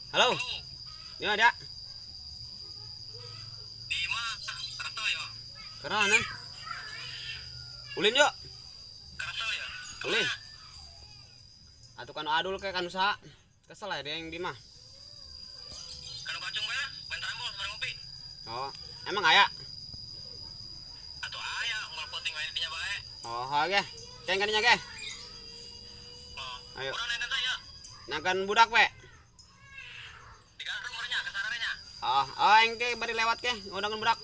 Halo. Di mana dia? Di mana? Kerasa ya. Keren, kan? Ulin yuk. Kerasa ya. Ulin. Atuh kan adul kayak kan usaha. Kesel ya dia yang di mah. Kanu kacung bae lah, main trambol bareng ngopi. Oh, emang aya? Atuh aya, unggal penting wae dinya bae. Oh, oke. Ceng kadinya ge. Oh. Ayo. Urang nenten teh ya. Nangkan budak we. Digarung urangnya kasararenya. Oh, oh engke bari lewat ke, ngundangan budak.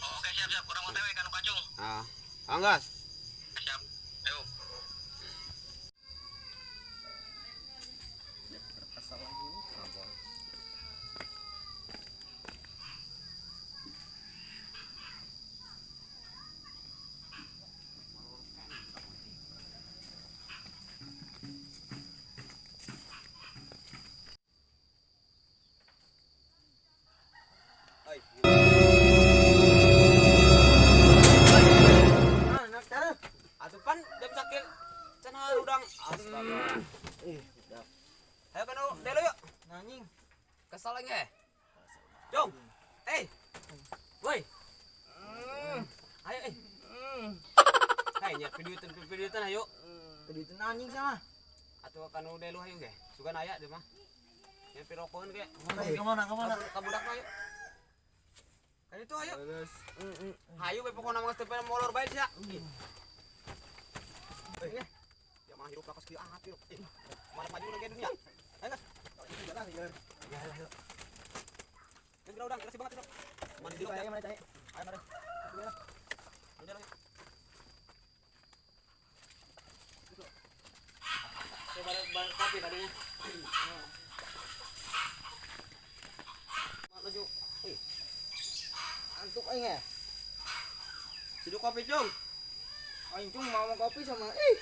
Oh, oke siap siap, urang OTW kanu kacung. Ah, oh, gas. Siap. Ayo. Atuh pan jam sakit can harudang. Astaga. Udah. Ayo kanu delo yuk. Anjing. Kesel lagi. Jong. Eh. Woi. Ayo eh. Hai nya piduitan ayo. Piduitan anjing sama. Atuh kanu delo ayo ge. Sugan aya di mah. Nya pirokoan ge. Kemana kemana? Ka budak ayo. Kan itu ayo. Hayu we pokona mah geus teu molor bae sia. Ya mah hirup lakas kieu atuh. Mana maju lagi dunia. Ayo gas. Ya ya. Yang kena udang, kasih banget itu. Mana di Ayo mana cai. Ayo mari. Udah lagi. Coba balik kopi tadinya. Maju. Antuk aing ya. Seduh kopi, Cung. Aing Cung mau kopi sama Aing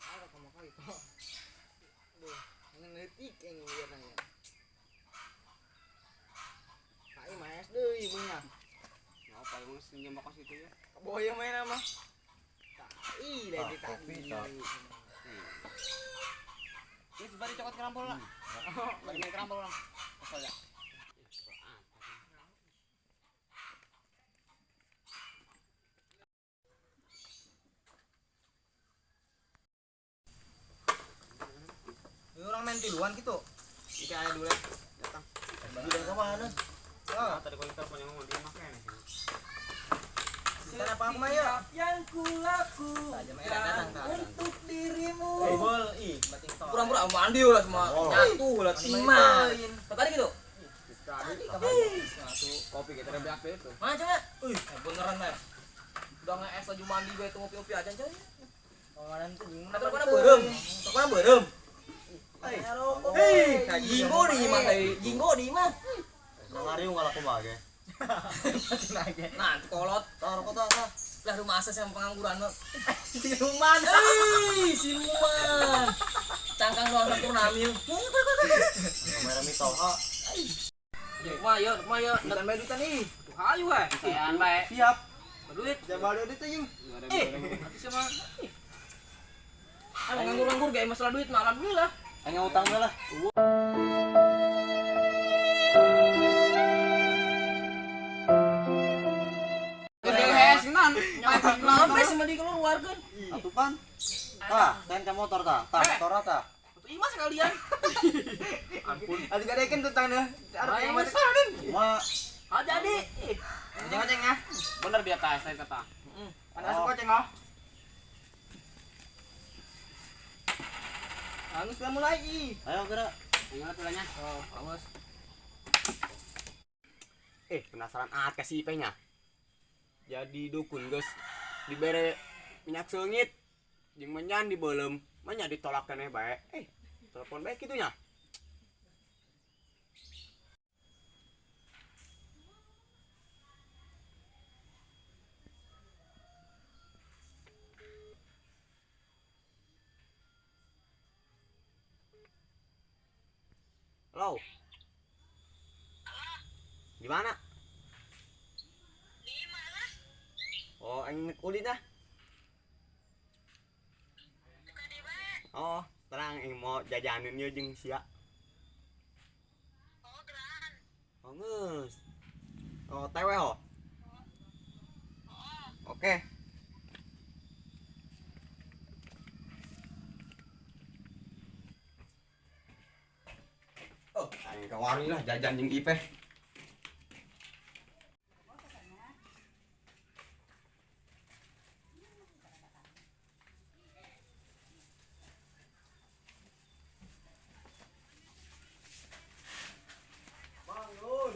ada kamu kali kok. Duh, ngetik aing biar nanya. Aing maes deui ibunya. Ngapa emang senyum bakos itu ya? Boy main ama. Tai lagi tadi. Ini sebari cokot kerambol lah. Bari main kerambol lah. Kesel ya. Ini orang main tiluan gitu. Iki aya dulu datang. Duluan ke mana? Ah, tadi kau telepon yang mau dia makan. Kita apa mah ya? Yang kulakukan untuk dirimu. Bol, ih, Pura-pura mandi lah semua. Nyatu lah siman. Tadi gitu. Tadi kopi kita udah beli itu. Mana coba? Ih, beneran mah. Udah nge-es laju mandi gue itu ngopi-ngopi aja coy. Kemarin tuh gimana? Terus mana beureum? Terus mana beureum? Hei, jinggo di mah teh, jinggo di mah. Ngariung kalau aku mah ge. Nah, kolot. Taruh kota tah. Lah rumah asas yang pengangguran mah. Siluman. Hei, siluman. Cangkang doang satu namil. Kamera mitoha. Kumaha ya, kumaha ya. Duitan bae duitan ih. Tuh hayu we. Sayaan bae. Siap. Duit. Jangan bawa duit anjing. Nanti sama ah, nganggur-nganggur gak masalah duit mah alhamdulillah. Aing utang lah. Sampai sama dikeluarkan. Atuh pan. Tah, ten ka motor tah. Tah motor tah. Atuh imah sekalian. Ampun. Atuh gadekeun tuh tangna. Arep yang masalah din. Ma. Ah jadi. Goceng-goceng ya. Bener dia tah, saya kata. Heeh. Ada asup goceng oh. Angus sudah mulai. Ayo gerak. Ayo tulangnya. Oh, awas. Penasaran amat kasih IP-nya. Jadi dukun guys dibere minyak seungit jeung menyan dibeuleum, menya ditolak keneh bae. Telepon bae kitunya. Halo. Di mana? Di mana? Oh, aing ulin ah. Oh, terang aing mau jajanin ieu jeung sia. Oh, geran. Oh, geus. Oh, TW ho. Oke. Oh, aing ka warung lah jajan jeung Ipeh. Bangun.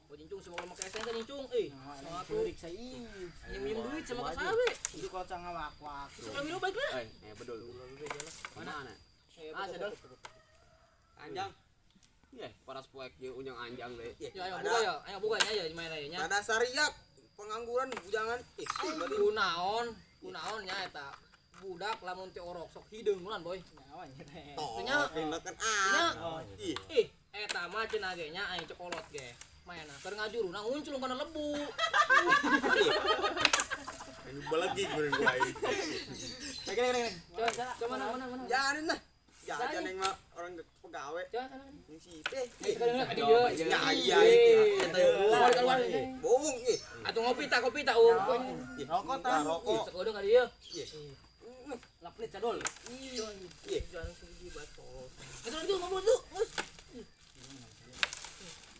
Oh jincung semua make SN kan jincung eh. Nah, ceurik saya. Minjem duit sama kasabe. Itu kocang ngawak-wak. Suka minum baik lah. Eh, bedul. Mana ana? Ah, sedol. Anjang. Iya, paras poek jeung unjang anjang deh. Ya ayo buka ya, ayo buka nya ya di mana ya nya. Pada sariak pengangguran bujangan. Ih, berarti Kunaon, kunaon nya eta. Budak lamun teu orok sok hideung ulan boy. Nyawa nya teh. Nya. Tindakan ah. Ih, Ih, eta mah cenah ge nya aing cokolot ge. Mainna keur ngajuruna ngunclung kana lebu. ini lagi gue gua ini. Gini. Coba, coba mana mana mana. Janin lah. Jajan yang mah orang pegawai. Coba sana. Yang si Ipeh. Iya, Ya iya iya. Keluar keluar. Bohong ih. Atuh ngopi tak kopi tak oh. Ih, Rokok tah. Rokok. Sekodong ka dieu. Ih. Laplit cadol. Ih. Jangan segi batol. Itu itu ngomong itu. Gus.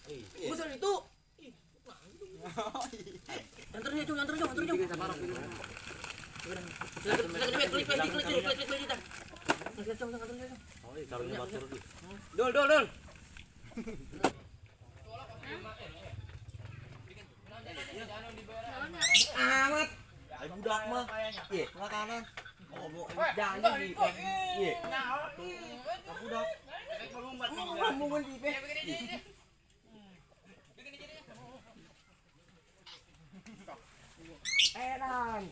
Gus itu. Ih, nah gitu. Antar dia, Cung, antar Cung, antar Cung. Silakan, silakan, klik, klik, klik, klik, klik, klik, klik. Silakan, silakan, antar dia, Cung. Dul, dul, dul. Amat. Ai budak mah. Ih, makanan. Oh, jangan di. Ih. Budak. Ngomong di Ipeh. Edan.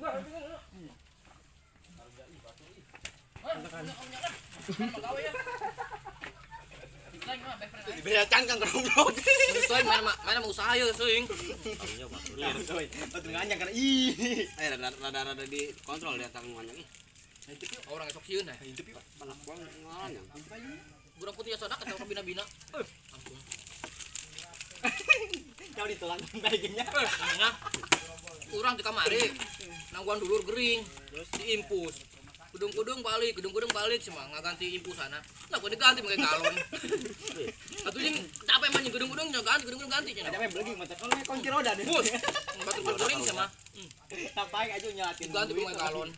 Beda cangkang goblok. Seuing mana mah usaha ya seuing. Batu nganjang kan ih. Eh rada-rada dikontrol dia tanggung nganjang ih. Orang esok sieun eh. Balak buang nganjang. Burang putih sodak atau kabina-bina. Eh, ampun. Kau ditelan dagingnya. Nya. Urang di kamari. Nangguan dulur gering. Terus diimpus. Kudung-kudung balik, kudung-kudung balik semua ngaganti impusana. Nah, gua diganti pakai galon. Atuh jeung capek mah jeung kudung-kudung ganti, kudung-kudung ganti cenah. Capek belegi mata kalau kunci roda deh. Bus. Batu gering sama. Tapai aja nyalatin. Ganti pakai galon.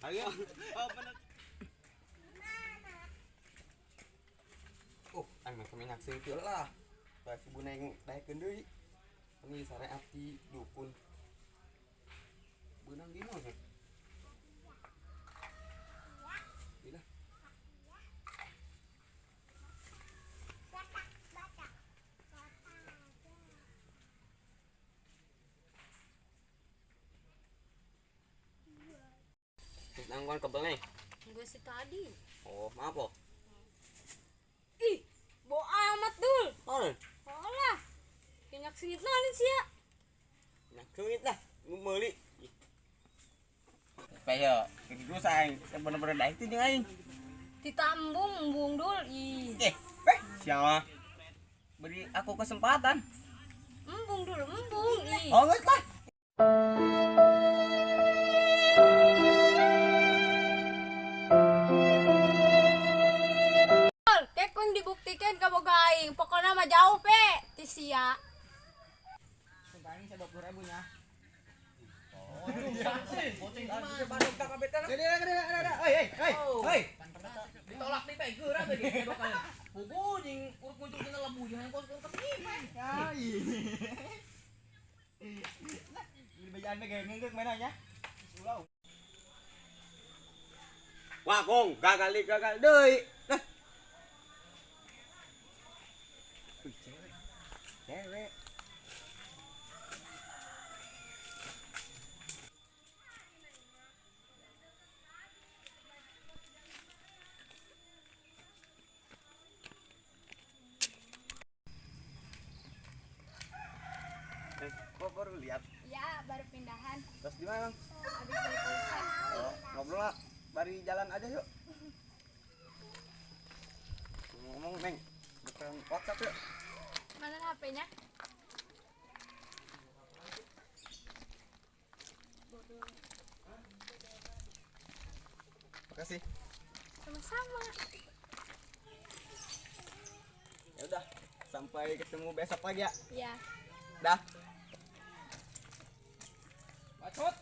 Ayo. Oh bener. Oh, aing mah minyak seungkeul lah. Basi buneng daekeun deui. Ini sare ati dukun. Beunang di mana? Bila. Nangguan kebel nih. Gue sih tadi. Oh, maaf po. Ih, bo amat dul. Oh, Olah. Minyak sengit naon sih ya? minyak sengit lah, meuli. Kayak gitu sayang, bener-bener daek teh jeung aing. Ditambung embung dul. Ih, Eh, siapa? Beri aku kesempatan. embung dul, embung. Ih. Oh, geus lah. Dul, kek kung dibuktikan ka boga aing. Pokona mah jauh pe ti sia. Sumpah ini saya 20.000 nya. Hei. Ditolak nih teh geura teh ge bakal. Pugu jeung urut muncul dina lebu jeung kos kos Ai. Ini bejaan mah geng ngeuk mana nya? Ulah. Wah, Kong, gagal deui, gagal deui. Lah. Wih, cewek. Cewek. Acan. Terus di mana, Bang? Habis beli pulsa. Oh, ngobrol lah. Bari jalan aja yuk. Ngomong, Neng. Bukan WhatsApp yuk. Mana HP-nya? Makasih. Sama-sama. Ya udah, sampai ketemu besok lagi ya. Ya. Dah. Bacot.